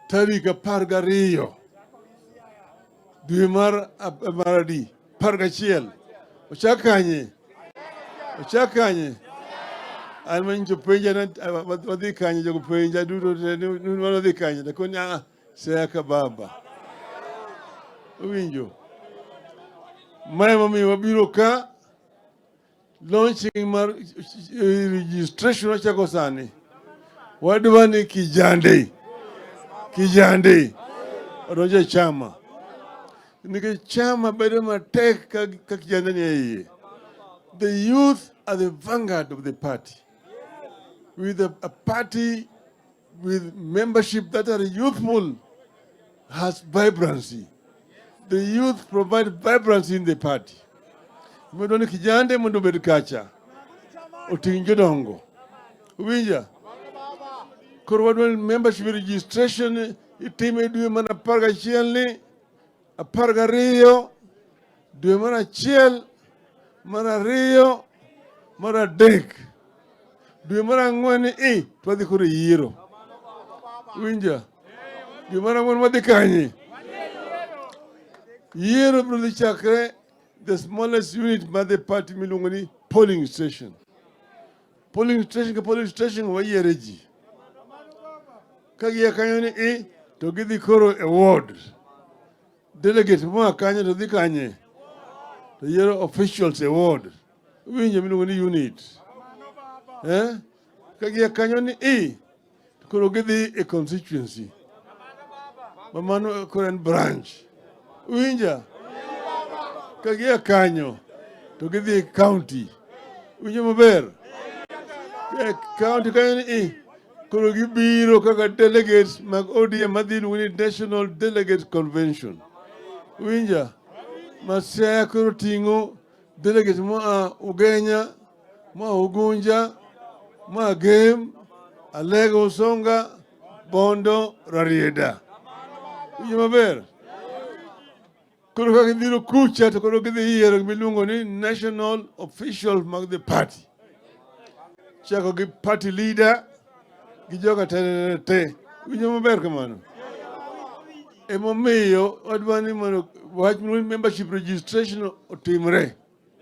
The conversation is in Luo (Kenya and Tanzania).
Tarik 12 dwe mar adi? 11. Ochak kanye? Ochak kanye? An manyicho penja na wadhi kanye? Jogo penja duto te ni wadhi kanye? Takoni ah, Siaya ka baba. Owinjo. Mae momiyo wabiro ka launching mar registration wachako sani. Wadwa ni kijande kijande odonjo e chama nikech chama bedo matek ka kijande ni e iye. The youth are the vanguard of the party. With a party with membership that are youthful has vibrancy. The youth provide vibrancy in the party. Wadwa ni kijande mondo obed kacha. Oting' jodongo. Uwinja? Koro wadwa ni membership registration itime e dwe mar 11 ni, 12, dwe mar 1, mar 2, mar 3. Dwe mar 4 ni i to wadhi koro e yiero. Winja? Dwe mar 4 wadhi kanye? Yiero biro dhi chakre the smallest unit mar the party miluongo ni polling station. Polling station ka polling station wayiere ji. Ka gia kanyo ni i to gidhi koro e ward. Delegate moa kanyo to dhi kanye? To yiero officials e ward. Winjo miluongo ni unit. Eh? Ka gia kanyo ni i to koro gidhi e constituency. Ma mano koro en branch. Winja? Ka gia kanyo to gidhi e county. Winjo maber? E county kanyo ni i koro gibiro kaka delegates mag ODM madhi iluongo ni National Delegate Convention. Winja? Ma Siaya koro ting'o delegates moa Ugenya, moa Ugunja, moa Gem, Alego Usonga, Bondo, Rarieda. Winjo maber? Koro ka gibiro kucha to koro gidhi yiero gimiluongo ni national official mag the party. Chako gi party leader gi joga te te te. Winjo maber kamano? Emomiyo wadwa ni mondo wach membership registration otimre.